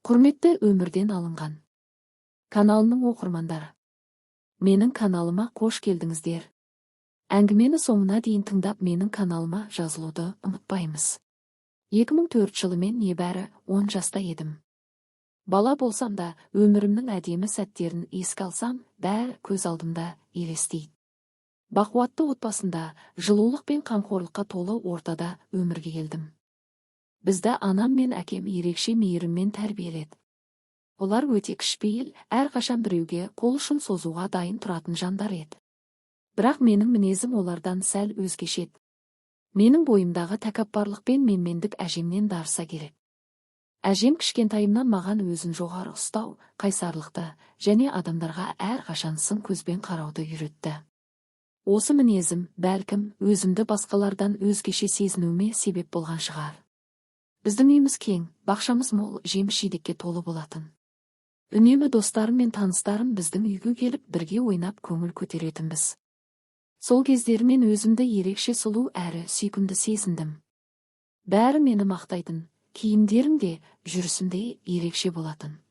Құрметті Өмірден алынған каналының оқырмандары, менің каналыма қош келдіңіздер. Әңгімені соңына дейін тыңдап, менің каналыма жазылуды ұмытпаймыз. 2004 жылы мен небәрі 10 жаста едім. Бала болсам да, өмірімнің әдемі сәттерін еске алсам, бәрі көз алдымда елестейді. Бақуатты отбасында, жылулық пен қамқорлыққа толы ортада өмірге келдім. Бізді анам мен әкем ерекше мейіріммен тәрбиеледі. Олар өте кішіпейіл, әрқашан біреуге қол ұшын созуға дайын тұратын жандар еді. Бірақ менің мінезім олардан сәл өзгеше еді. Менің бойымдағы тәкаппарлық пен менмендік әжемнен дарыса керек. Әжем кішкентайымнан маған өзін жоғары ұстау, қайсарлықты және адамдарға әрқашан сын көзбен қарауды үйретті. Осы мінезім, бәлкім, өзімді басқалардан өзгеше сезінуіме себеп болған шығар. Біздің үйіміз кең, бақшамыз мол, жеміс-жидекке толы болатын. Үнемі достарым мен таныстарым біздің үйге келіп, бірге ойнап көңіл көтеретінбіз. Сол кездері мен өзімді ерекше сұлу әрі сүйкімді сезіндім. Бәрі мені мақтайтын, киімдерім де, жүрісім де ерекше болатын.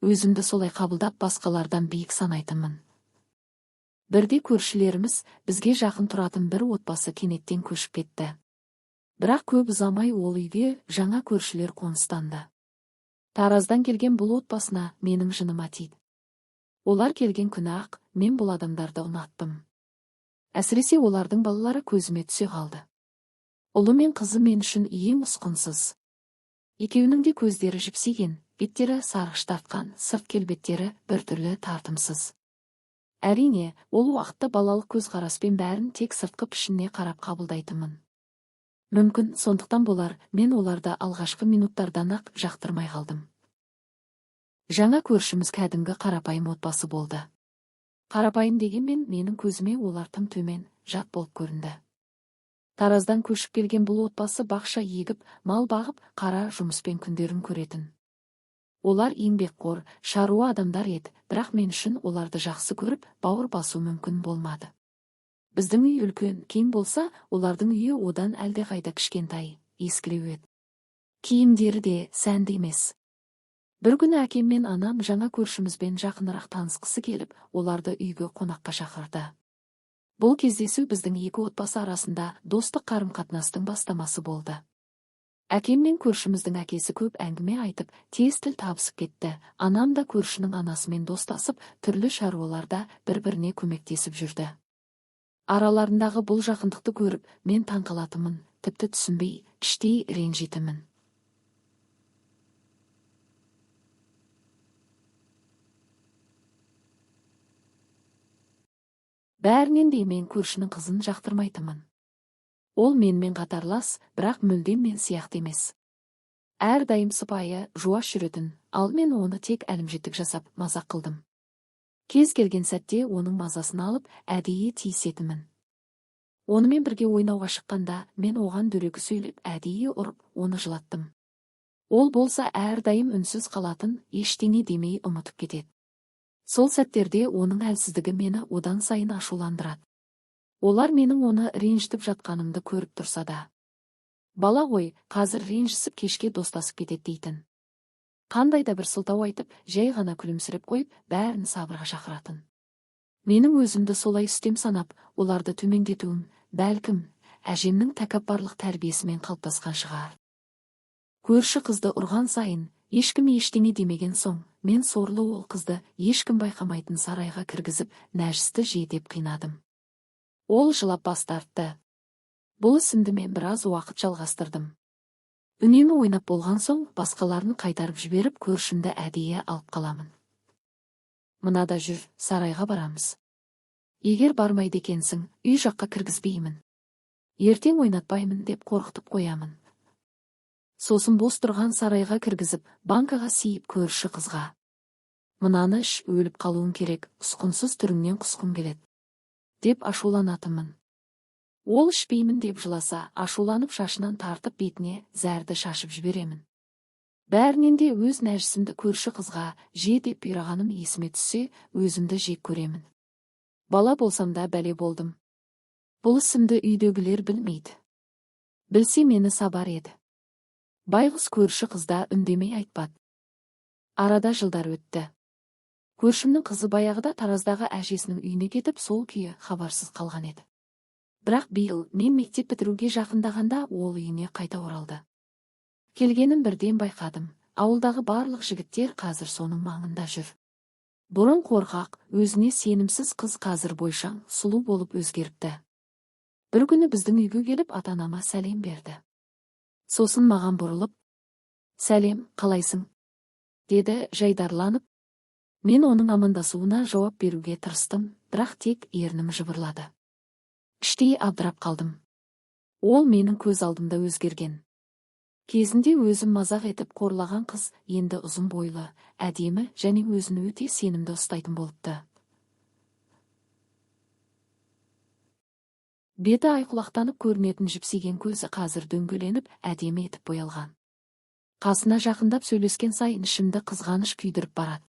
Өзімді солай қабылдап, басқалардан биік санайтынмын. Бірде көршілеріміз бізге жақын тұратын бір отбасы кенеттен көшіп кетті. Бірақ көп ұзамай ол үйге жаңа көршілер қоныстанды. Тараздан келген бұл отбасына менің жыныма тиді. Олар келген күні-ақ мен бұл адамдарды ұнаттым. Әсіресе олардың балалары көзіме түсе қалды. Ұлы мен қызы мен үшін ең ұсқынсыз. Екеуінің де көздері жіпсиген, беттері сарғыш тартқан, сырт келбеттері біртүрлі тартымсыз. Әрине, ол уақытта балалық көзқараспен бәрін тек сыртқы пішініне қарап қабылдайтынмын. Мүмкін, сондықтан болар, мен оларды алғашқы минуттардан-ақ жақтырмай қалдым. Жаңа көршіміз кәдімгі қарапайым отбасы болды. Қарапайым дегенмен менің көзіме олар тым төмен, жат болып көрінді. Тараздан көшіп келген бұл отбасы бақша егіп, мал бағып, қара жұмыспен күндерін көретін. Олар еңбекқор, шаруа адамдар еді, бірақ мен үшін оларды жақсы көріп, бауыр басу мүмкін болмады. Біздің үй үлкен, кең болса, олардың үйі одан әлдеқайда кішкентай, ескілеу еді. Киімдері де сәнді емес. Бір күні әкем мен анам жаңа көршімізбен жақынырақ танысқысы келіп, оларды үйге қонаққа шақырды. Бұл кездесу біздің екі отбасы арасында достық қарым-қатынастың бастамасы болды. Әкем мен көршіміздің әкесі көп әңгіме айтып, тез тіл табысып кетті. Анам да көршінің анасымен достасып, түрлі шаруаларда бір-біріне көмектесіп жүрді. Араларындағы бұл жақындықты көріп, мен таңқалатынмын, тіпті түсінбей, іштей ренжитінмін. Бәрінен де мен көршінің қызын жақтырмайтынмын. Ол менімен қатарлас, бірақ мүлдем мен сияқты емес. Әрдайым сыпайы, жуас жүретін, ал мен оны тек әлімжеттік жасап мазақ қылдым. Кез келген сәтте оның мазасын алып, әдейі тиісетінмін. Онымен бірге ойнауға шыққанда, мен оған дөрекі сөйлеп, әдейі ұрып, оны жылаттым. Ол болса әрдайым үнсіз қалатын, ештеңе демей ұмытып кетеді. Сол сәттерде оның әлсіздігі мені одан сайын ашуландырады. Олар менің оны ренжітіп жатқанымды көріп тұрса да. Бала ғой, қазір ренжісіп кешке достасып кетеді дейтін. Қандай да бір сылтау айтып, жай ғана күлімсіреп қойып, бәрін сабырға шақыратын. Менің өзімді солай үстем санап, оларды төмендетуім, бәлкім, әжемнің тәкаппарлық тәрбиесімен қалыптасқан шығар. Көрші қызды ұрған сайын, ешкім ештеңе демеген соң, мен сорлы ол қызды ешкім байқамайтын сарайға кіргізіп, нәжісті же деп қинадым. Ол жылап бас тартты. Бұл ісімді мен біраз уақыт жалғастырдым. Үнемі ойнап болған соң, басқаларын қайтарып жіберіп, көршімді әдейі алып қаламын. Мынада жүр, сарайға барамыз. Егер бармайды екенсің, үй жаққа кіргізбеймін. Ертең ойнатпаймын деп қорқытып қоямын. Сосын бос тұрған сарайға кіргізіп, банкаға сиіп көрші қызға. Мынаны іш, өліп қалуың керек, ұсқынсыз түріңнен құсқым келеді, деп ашуланатынмын. Ол ішпеймін деп жыласа, ашуланып шашынан тартып бетіне зәрді шашып жіберемін. Бәрінен де өз нәжісімді көрші қызға же деп бұйырғаным есіме түссе, өзімді жек көремін. Бала болсам да бәле болдым. Бұл ісімді үйдегілер білмейді. Білсе мені сабар еді. Байғұс көрші қызда үндемей айтпады. Арада жылдар өтті. Көршімнің қызы баяғыда Тараздағы әжесінің үйіне кетіп, сол күйі хабарсыз қалған еді. Бірақ биыл мен мектеп бітіруге жақындағанда ол үйіне қайта оралды. Келгенін бірден байқадым. Ауылдағы барлық жігіттер қазір соның маңында жүр. Бұрын қорқақ, өзіне сенімсіз қыз қазір бойшаң, сұлу болып өзгеріпті. Бір күні біздің үйге келіп ата-анама сәлем берді. Сосын маған бұрылып, «Сәлем, қалайсың?» деді жайдарланып. Мен оның амандасуына жауап беруге тырыстым, бірақ тек ернім жыбырлады. Іштей абдырап қалдым. Ол менің көз алдымда өзгерген. Кезінде өзім мазақ етіп қорлаған қыз енді ұзын бойлы, әдемі және өзін өте сенімді ұстайтын болыпты. Беті айқұлақтанып көрінетін жіпсиген көзі қазір дөңгеленіп, әдемі етіп боялған. Қасына жақындап сөйлескен сайын ішімді қызғаныш күйдіріп барады.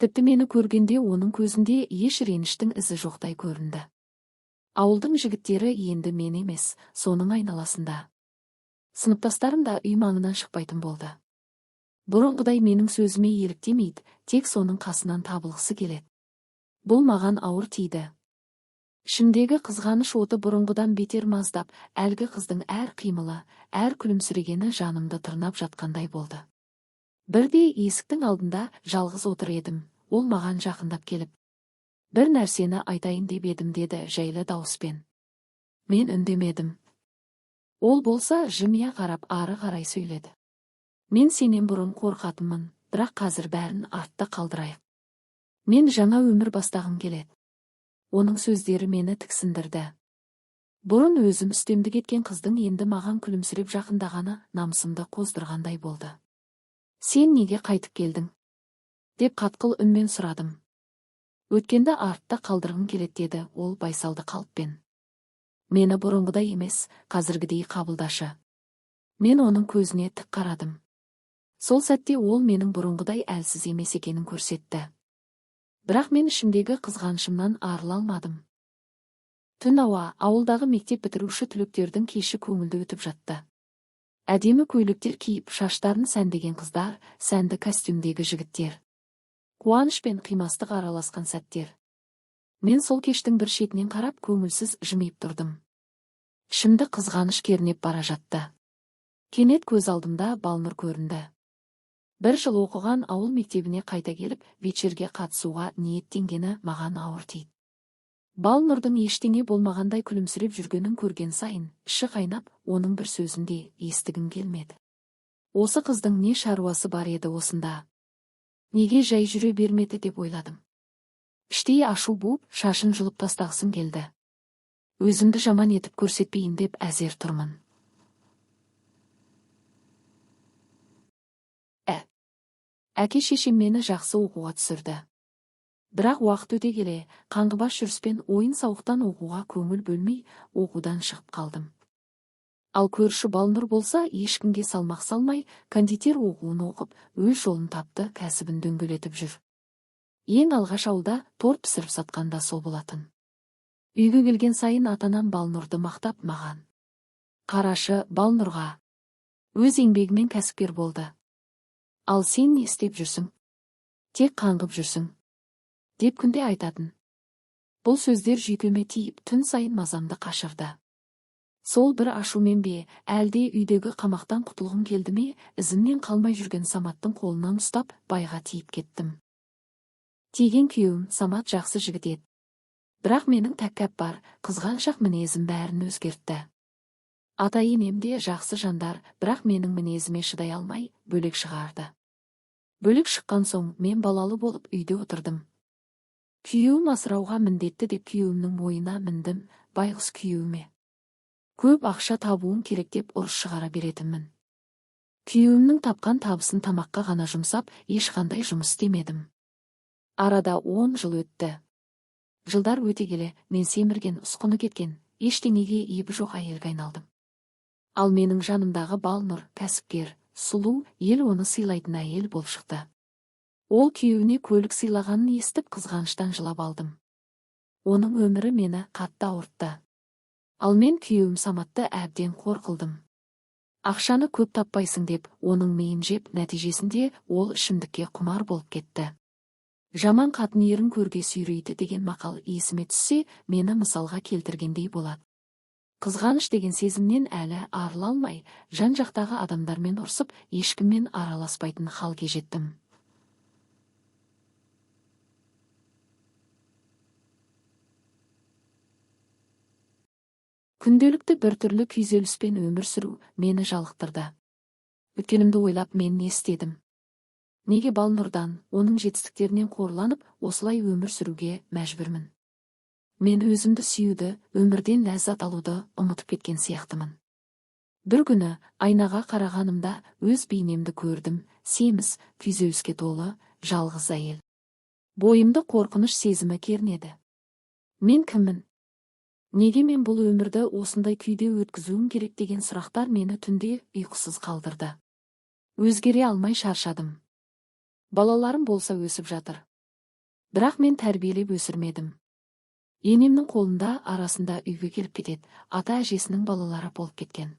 Тіпті мені көргенде оның көзінде еш реніштің ізі жоқтай көрінді. Ауылдың жігіттері енді мен емес, соның айналасында. Сыныптастарым да үй маңынан шықпайтын болды. Бұрынғыдай менің сөзіме еліктемейді, тек соның қасынан табылғысы келеді. Бұл маған ауыр тиді. Ішімдегі қызғаныш оты бұрынғыдан бетер маздап, әлгі қыздың әр қимылы, әр күлімсірегені жанымды тырнап жатқандай болды. Бірде есіктің алдында жалғыз отыр едім, ол маған жақындап келіп, «Бір нәрсені айтайын деп едім», деді жайлы дауыспен. Мен үндемедім. Ол болса жымия қарап ары қарай сөйледі. Мен сенен бұрын қорқатынмын, бірақ қазір бәрін артта қалдырайық. Мен жаңа өмір бастағым келеді. Оның сөздері мені тіксіндірді. Бұрын өзім үстемдік еткен қыздың енді маған күлімсіреп жақындағаны намысымды қоздырғандай болды. Сен неге қайтып келдің? Деп қатқыл үнмен сұрадым. Өткенді артта қалдырғым келеді, деді ол байсалды қалыппен. Мені бұрынғыдай емес, қазіргідей қабылдашы. Мен оның көзіне тік қарадым. Сол сәтте ол менің бұрынғыдай әлсіз емес екенін көрсетті. Бірақ мен ішімдегі қызғанышымнан арыла алмадым. Түн ауа ауылдағы мектеп бітіруші түлектердің кеші көңілді өтіп жатты. Әдемі көйлектер киіп, шаштарын сәндеген қыздар, сәнді костюмдегі жігіттер. Қуаныш пен қимастық араласқан сәттер. Мен сол кештің бір шетінен қарап көңілсіз жымиып тұрдым. Ішімді қызғаныш кернеп бара жатты. Кенет көз алдымда Балнұр көрінді. Бір жыл оқыған ауыл мектебіне қайта келіп, вечерге қатысуға ниеттенгені маған ауыр тиді. Балнұрдың ештеңе болмағандай күлімсіреп жүргенін көрген сайын, іші қайнап, оның бір сөзін де естігім келмеді. Осы қыздың не шаруасы бар еді осында? Неге жай жүре бермеді деп ойладым. Іштей ашу буып, шашын жұлып тастағысым келді. Өзімді жаман етіп көрсетпейін деп әзер тұрмын. Әке шешем мені жақсы оқуға түсірді. Бірақ уақыт өте келе, қаңғыбас жүріспен ойын-сауықтан оқуға көңіл бөлмей, оқудан шығып қалдым. Ал көрші Балнұр болса, ешкімге салмақ салмай, кондитер оқуын оқып, өз жолын тапты, кәсібін дөңгелетіп жүр. Ең алғаш ауылда торт пісіріп сатқан да сол болатын. Үйге келген сайын ата-анам Балнұрды мақтап маған. Қарашы, Балнұрға. Өз еңбегімен кәсіпкер болды. Ал сен не істеп жүрсің? Тек қаңғып жүрсің. Деп күнде айтатын. Бұл сөздер жүйкеме тиіп, түн сайын мазамды қашырды. Сол бір ашумен бе, әлде үйдегі қамақтан құтылғым келді ме, ізімнен қалмай жүрген Саматтың қолынан ұстап, байға тиіп кеттім. Тиген күйеуім Самат жақсы жігіт еді. Бірақ менің тәкаппар, қызғаншақ мінезім бәрін өзгертті. Ата-енем де жақсы жандар, бірақ менің мінезіме шыдай алмай, бөлек шығарды. Бөлек шыққан соң мен балалы болып үйде отырдым. Күйеуім асырауға міндетті деп күйеуімнің мойнына міндім, байғұс күйеуіме. Көп ақша табуым керек деп ұрыс шығара беретінмін. Күйеуімнің тапқан табысын тамаққа ғана жұмсап, ешқандай жұмыс істемедім. Арада 10 жыл өтті. Жылдар өте келе, мен семірген, ұсқыны кеткен, ештеңеге ебі жоқ әйелге айналдым. Ал менің жанымдағы Балнұр кәсіпкер, сұлу, ел оны сыйлайтын әйел болып шықты. Ол күйеуіне көлік сыйлағанын естіп, қызғаныштан жылап алдым. Оның өмірі мені қатты ауыртты. Ал мен күйеуім Саматты әбден қор қылдым. Ақшаны көп таппайсың деп, оның миын жеп, нәтижесінде ол ішімдікке құмар болып кетті. Жаман қатын ерін көрге сүйрейді деген мақал есіме түссе, мені мысалға келтіргендей болады. Қызғаныш деген сезімнен әлі арыла алмай, жан-жақтағы адамдармен ұрсып, ешкіммен араласпайтын халге жеттім. Күнделікті біртүрлі күйзеліспен өмір сүру мені жалықтырды. Өткенімді ойлап мен не істедім? Неге Балнұрдан, оның жетістіктерінен қорланып, осылай өмір сүруге мәжбүрмін? Мен өзімді сүюді, өмірден ләззат алуды ұмытып кеткен сияқтымын. Бір күні айнаға қарағанымда өз бейнемді көрдім, семіз, күйзеліске толы, жалғыз әйел. Бойымды қорқыныш сезімі кернеді. Мен кіммін? Неге мен бұл өмірді осындай күйде өткізуім керек деген сұрақтар мені түнде ұйқысыз қалдырды. Өзгере алмай шаршадым. Балаларым болса өсіп жатыр. Бірақ мен тәрбиелеп өсірмедім. Енемнің қолында арасында үйге келіп кетеді, ата әжесінің балалары болып кеткен.